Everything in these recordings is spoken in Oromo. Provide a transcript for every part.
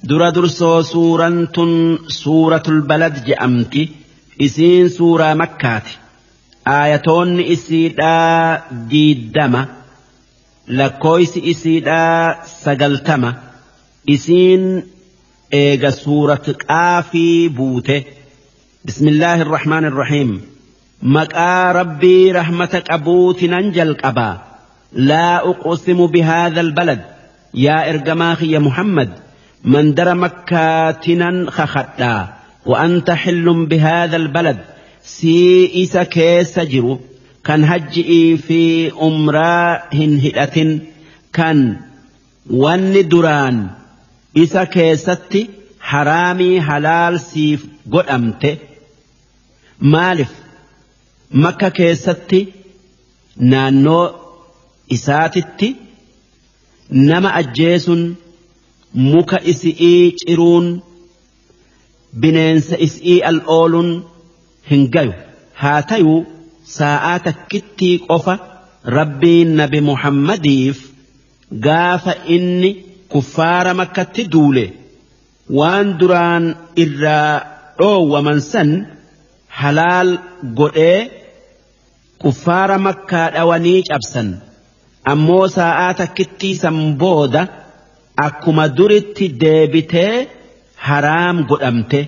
Dura dursoo suuraan tun suuratul balad je'amti. Isiin suuraa makkaati. Aayatoonni isiidhaa 20, lakkooysi isiidhaa 90. Isiin eega suurat qaafii buute. Bismillaahi irrahmaan irrahiim. Maqaa Rabbii rahmata qabuutinan jalqabaa. Laa uqsimu bihaadha albalad. Yaa ergamaa kiyya Muhammad, mandara makkaatinan kakadhaa. Wa anta xillun bihaadha albalad. Sii isa keessa jiru kan hajji'ii fi umraa hin hidhatin, kan wanni duraan isa keessatti haraamii halaal siif godhamte. Maalif makka keessatti naannoo isaatitti nama ajjeesun, muka isi'ii ciruun, bineensa isi'ii al'oolun hin gayu. Haa tayuu saa'aa takkittii qofa Rabbiin nabi Muhammadiif gaafa inni kuffaara makkatti duule waan duraan irraa dhoowwaman san halaal godhee kuffaara makkaa dhawanii cabsan. Ammoo saa'aa takkittii san booda akkuma duritti deebitee haraam godhamte.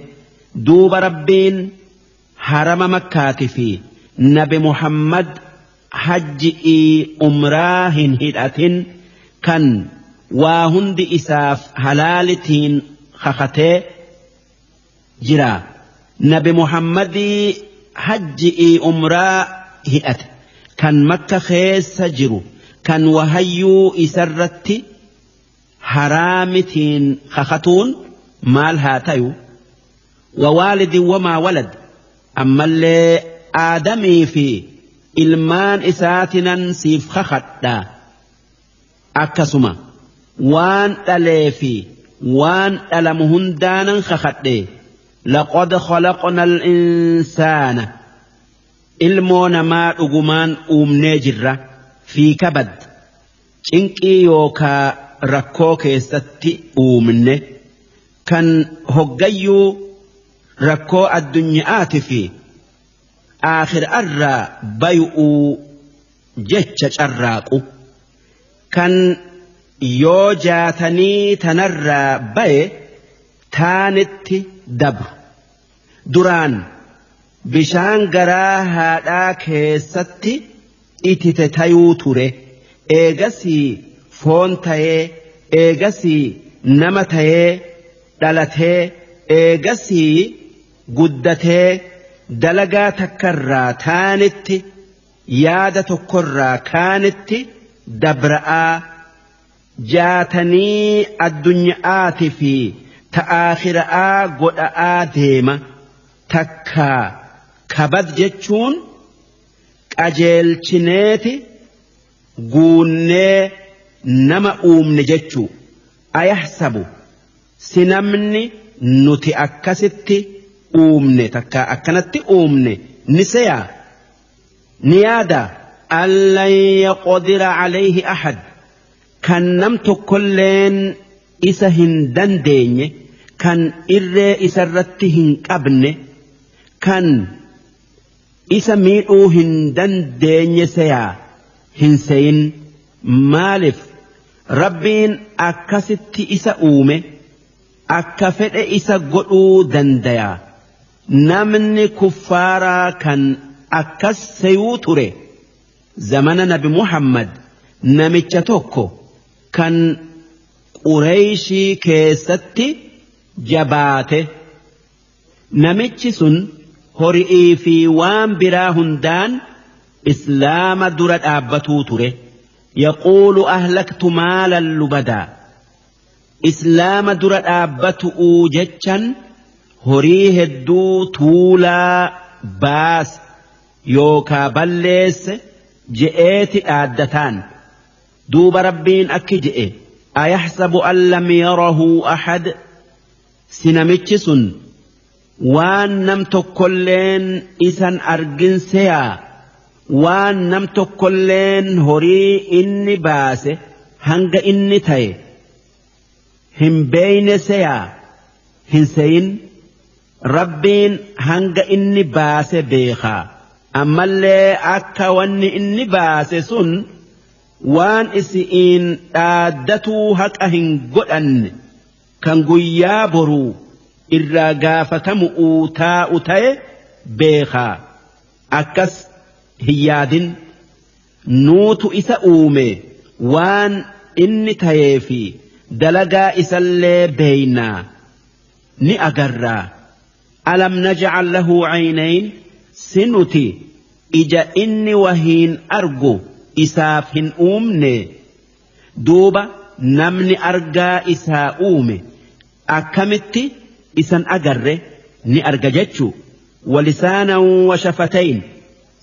Duuba Rabbiin harama makkaati fi nabi Muhammad hajji'ii umraa hin hidhatin kan waa hundi isaaf halaalitiin kakatee jira. Nabi Muhammadii hajji'ii umraa hidhate kan makka keessa jiru kan wahayyuu isarratti haraamitiin kakatuun maal haa tayu? Wawaalidin wamaa walad. Ammallee aadamii fi ilmaan isaatinan siif kakadha. Akkasuma waan dhalee fi waan dhalamu hundaanan kakadhe. Laqad khalaqna al-insaana, ilmoo namaa dhugumaan uumnee jirra, fi kabad, cinqii yookaa rakkoo keessatti uumne, kan hoggayyuu rakkoo addunyaati fi aakhirarraa bay'uu jecha carraaqu, kan yoo jaatanii tanarraa baye taanitti dabru. Duraan bishaan garaa haadhaa keessatti itite tayuu ture, eegasii foon tayee, eegasii nama tayee dhalatee, eegasii guddatee dalagaa takkarraa taanitti, yaada tokkorraa kaanitti dabra'aa jaatanii addunyaati fi ta'aakhira'aa godha'aa deema. Takkaa kabad jechuun qajeelchineeti guunnee nama uumne jechuu. Ayahsabu, si namni nuti akkasitti uumne takkaa akkanatti uumne ni seyaa, ni yaada, allan yaqdira alayhi ahad, kan nam tokkolleen isa hin dandeenye, kan irree isarratti hin qabne, kan isa miidhuu hin dandeenye seyaa? Hin seyin. Maalif Rabbiin akkasitti isa uume, akka fedhe isa godhuu dandaya. Namni kuffaaraa kan akkas seyuu ture zamana nabi Muhammad namicha tokko kan Qureeyshii keessatti jabaate. Namichi sun hori'ii fi waan biraa hundaan islaama dura dhaabbatuu ture. Yaquulu ahlaktu maalan lubadaa. Islaama dura dhaabbatu'uu jechan horii hedduu tuulaa baase yookaa balleesse je'eeti dhaaddataan. Duuba Rabbiin akki je'e: ayahsabu an lam yarahu ahad. Si namichi sun waan nam tokkolleen isan argin seyaa? Waan nam tokkolleen horii inni baase hanga inni ta'e Hin beeyne seyaa hin seyin. Rabbiin hanga inni baase beekaa. Ammallee akka wanni inni baase sun waan isi'iin dhaaddatuu haqa hin godhanne kan guyyaa boruu irraa gaafatamu'uu taa'u ta'e beekaa. Akkas hin yaadin. Nuutu isa uume, waan inni ta'ee fi dalagaa isallee beeynaa, ni agarraa. Alam naj'al lahu 'aynayn, si nuti ija inni wahiin argu isaaf hin uumne? Duuba namni argaa isaa uume akkamitti isan agarre ni arga jechuu. Walisaanan wa shafatayn,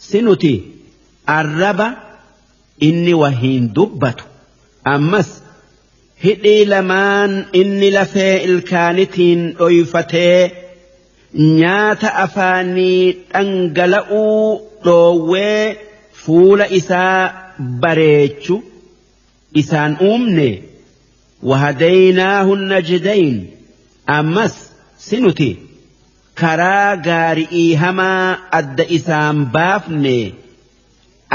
si nuti arraba inni wahiin dubbatu, ammas hidhii lamaan inni lafee ilkaanitiin dhoyfatee nyaata afaanii dhangala'uu dhoowwee fuula isaa bareechu isaan uumne? Wahadaynaahu najdayn, ammas si nuti karaa gaari'ii hamaa adda isaan baafne,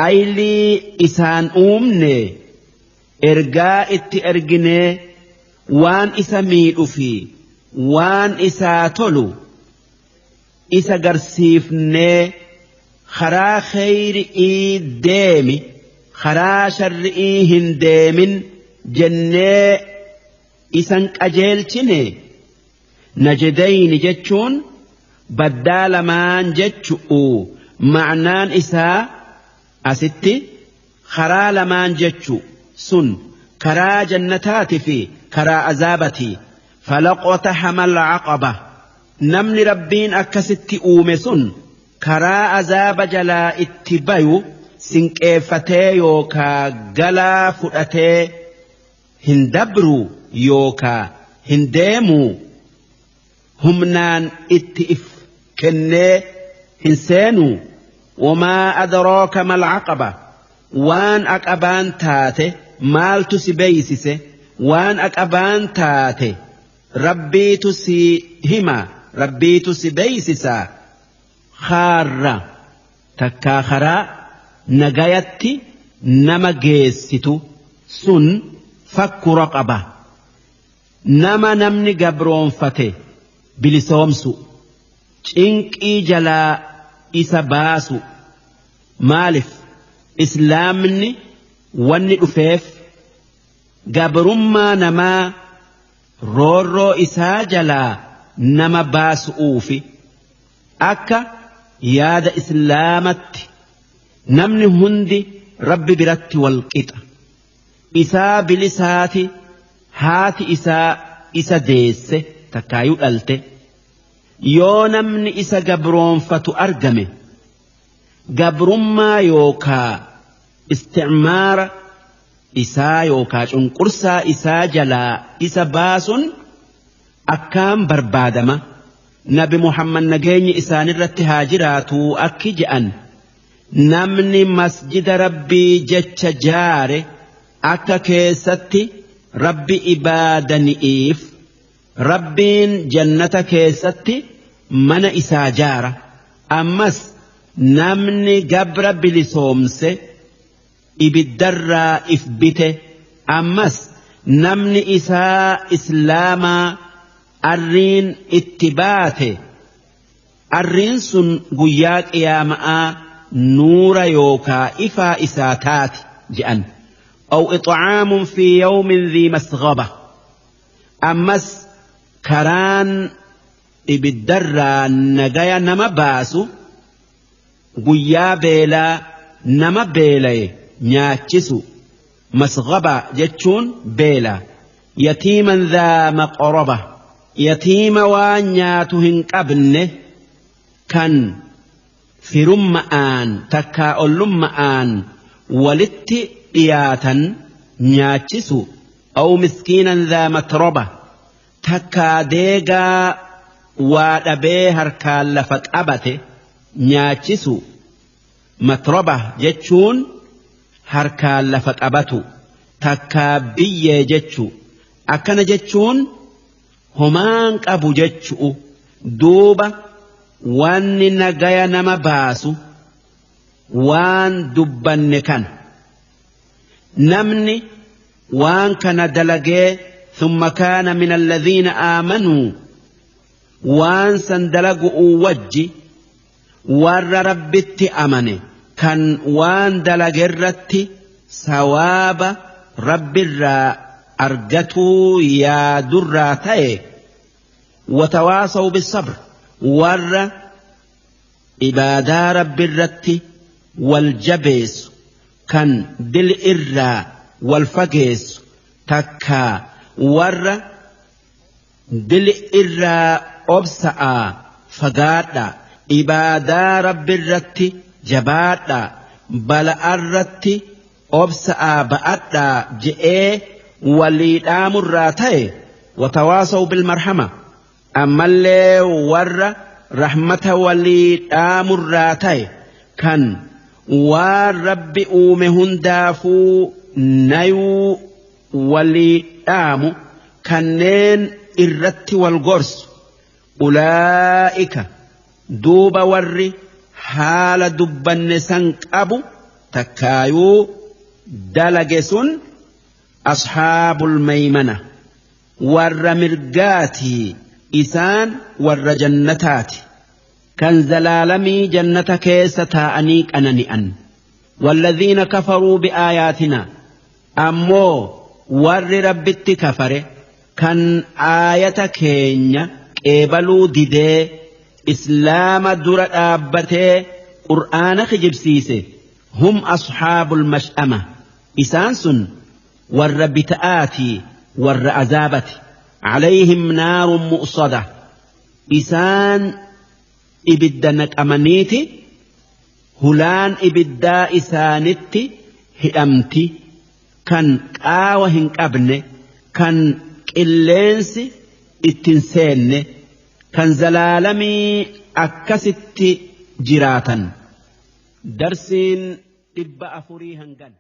aylii isaan uumne, ergaa itti erginee waan isa miidhu fi waan isaa tolu isa garsiifnee, karaa kheyri'ii deemi, karaa sharri'ii hin deemin jennee isan qajeelchine? Najdayni jechuun baddaa lamaan jechu'u. Ma'naan isaa asitti karaa lamaan jechu, sun karaa jannataati fi karaa azaabati. Falaqtahamal aqaba, namni Rabbiin akkasitti uume sun karaa azaaba jalaa itti bayu sinqeeffatee yookaa galaa fudhatee hin dabruu yookaa hin deemuu, humnaan itti if kennee hin seenuu. Wamaa adraaka mal aqaba, waan aqabaan taate maaltu si beeysise? Waan aqabaan taate Rabbiitu si hima, Rabbiitu si beeysisa. Kaarra takkaa karaa nagayatti nama geessitu sun fakku raqaba, nama namni gabroonfate bilisoomsu, cinqii jalaa isa baasu. Maalif Islaamni wanni dhufeef gabrummaa namaa, roorroo isaa jalaa nama baasu'uufi. Akka yaada Islaamatti namni hundi Rabbi biratti wal qixa. Isaa bilisaati haati isaa isa deesse takkaayuu dhalte, yoo namni isa gabroonfatu argame, gabrummaa yookaa isticmaara isaa yookaa cunqursaa isaa jalaa isa baasun akkaan barbaadama. Nabi Muhammad, nageenyi isaanirratti haa jiraatuu, akki je'an: namni masjida Rabbii jecha jaare akka keessatti Rabbi ibaadani'iif, Rabbiin jannata keessatti mana isaa jaara. Ammas namni gabra bilisoomse ibiddarraa if bite. Ammas namni isaa Islaamaa arriin itti baate, arriin sun guyyaa qiyaama'aa nuura yookaa ifaa isaa taati je'an. Aw ixcaamun fi yawmin dhii masghaba, ammas karaan ibiddarraa nagaya nama baasu guyyaa beelaa nama beelaye nyaachisu. Masghaba jechuun beela. Yatiiman dhaa maqroba, yatiima waan nyaatu hin qabne kan firumma'aan takkaa ollumma'aan walitti dhiyaatan nyaachisu. Aw miskiinan dhaa matroba, takkaa deegaa waa dhabee harkaan lafa qabate nyaachisu. Matroba jechuun harkaan lafa qabatu takkaa biyyee jechu. Akkana jechuun homaan qabu jechu'u. Duuba wanni nagaya nama baasu waan dubbanne kana. Namni waan kana dalagee thumma kaana min alladhiina aamanuu waan san dalagu'uu wajji warra rabbitti amane kan waan dalagerratti sawaaba rabbirraa argatuu yaadurraa ta'e watawaasaw bisabr warra ibaadaa rabbirratti wal jabeessu kan dil irraa wal fageessu takkaa warra dil irraa obsa'aa fagaadha ibaadaa rabbirratti jabaadha bala'arratti obsa'aa ba'adhaa je'ee walii dhaamurraa ta'e watawaasaw bilmarhama ammallee warra rahmata walii dhaamurraa ta'e kan waan rabbi uume hundaafuu nayuu walii dhaamu kanneen irratti wal gorsu ulaa'ika duuba warri haala dubbanne san qabu takkaayuu dalage sun ashaabul maymana warra mirgaatii isaan warra jannataati kan zalaalamii jannata keessa taa'anii qanani'an. Walladhiina kafaruu bi'aayaatina ammoo warri rabbitti kafare kan aayata keenya qeebaluu didee islaama dura dhaabbatee qur'aana kijibsiise hum ashaabul mash'ama isaan sun warra bita'aatii warra azaabati. Calayhim naarun mu'sada isaan ibidda naqamaniiti hulaan ibiddaa isaanitti hidhamti kan qaawa hin qabne kan qilleensi ittiin seenne kan zalaalamii akkasitti jiraatan. Darsiin 400 hangan.